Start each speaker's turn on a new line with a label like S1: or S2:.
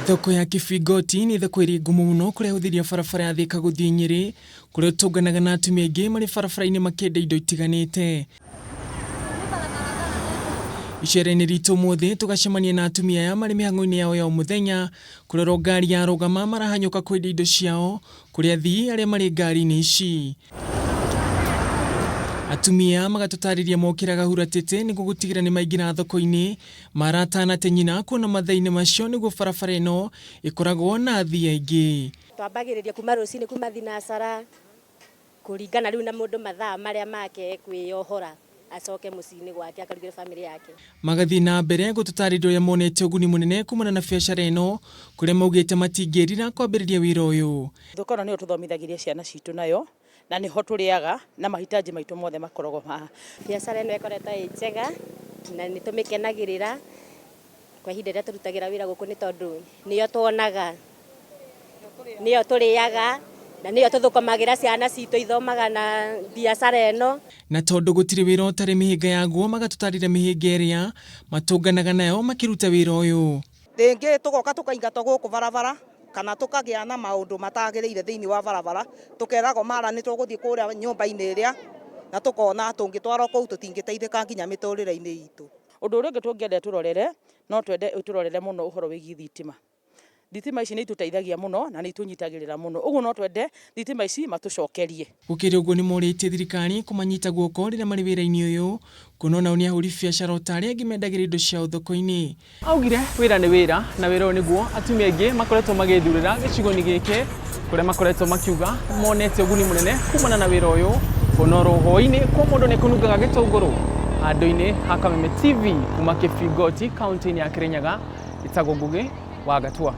S1: Thoko ya Kibingoti nĩ thoko ĩrĩ ngumo mũno kũrĩa hũthĩria barabara ya Thika gũthiĩ Nyĩrĩ, kũrĩa ũtũnganaga na atumia aingĩ marĩ barabara-inĩ makĩendia indo itiganĩte. Icera-inĩ ritũ ũmũthĩ tũgacemania na atumia aya marĩ mĩhang'o-inĩ yao ya o mũthenya, kũrĩa oro ngari yarũgama marahanyũka kwendia indo ciao kũrĩ athii arĩa marĩ ngari-inĩ ici. Atumia magatũtarĩria mokĩraga huratĩte nĩguo gũtigĩrĩra nĩ maingĩra thoko-inĩ maratana nyina kuona mathaa-inĩ macio nĩguo barabara ĩno ĩkoragwo na athii aingĩ.
S2: Twambagĩrĩria kuma rũcinĩ, kuma thinacara, kũringana rĩu na mũndũ mathaa marĩa make kwĩyohora acoke mũciĩ-inĩ gwake akarugĩre bamĩrĩ yake.
S1: Magathiĩ na mbere gũtũtarĩria ũrĩa monete ũguni mũnene kumana na biacara ĩno, kũrĩa maugĩte matingĩrira kwambĩrĩria wĩra ũyũ.
S3: Thoko ĩno nĩyo tũthomithagĩria ciana citũ nayo, na nĩho tũrĩaga na mahitaji maitũ mothe makoragwo haha.
S2: Biacara ĩno ĩkoretwo ĩ njega na nĩ tũmĩkenagĩrĩra kwa ihinda rĩrĩa tũrutagĩra wĩra gũkũ, nĩ tondũ nĩyo tuonaga, nĩyo tũrĩaga, na nĩyo tũthũkũmagĩra ciana citũ ithomaga na biacara ĩno.
S1: Na tondũ gũtirĩ wĩra ũtarĩ mĩhĩnga yaguo, magatũtarĩria mĩhĩnga ĩrĩa matũnganaga nayo makĩruta wĩra ũyũ.
S4: Rĩngĩ tũgoka tũkaingatwo gũkũ barabara kana tũkagĩa na maũndũ matagĩrĩire thĩinĩ wa barabara, tũkeragwo mara nĩ tũgũthiĩ kũrĩa nyũmba-inĩ ĩrĩa, na tũkona tũngĩtwarwo kũu tũtingĩteithĩka nginya mĩtũrĩre-inĩ itũ.
S3: Ũndũ ũrĩa ũngĩ tũngĩenda tũrorere, no twende tũrorere mũno ũhoro wĩgiĩ thitima. Thitima ici nĩ itũteithagia mũno na nĩ itũnyitagĩrĩra mũno, ũguo no twende thitima ici matũcokerie.
S1: Gũkĩrĩ ũguo, nĩ morĩtie thirikari kũmanyita guoko rĩrĩa marĩ wĩra-inĩ ũyũ, kuona onao nĩ ahũri biacara o ta arĩa angĩ mendagĩria indo ciao thoko-inĩ. Augire wĩra nĩ wĩra, na wĩra ũyũ nĩguo atumia aingĩ makoretwo magĩthurĩra gĩcigo-inĩ gĩkĩ, kũrĩa makoretwo makiuga monete ũguni mũnene kumana na wĩra ũyũ, kuona oro hwaĩ-inĩ kwa mũndũ nĩ kũnungaga gĩtũngũrũ. Handũ-inĩ ha Kameme TV kuma Kibingoti, kaunti-inĩ ya Kirinyaga, ĩtagwo Ngũgĩ wa Gatua.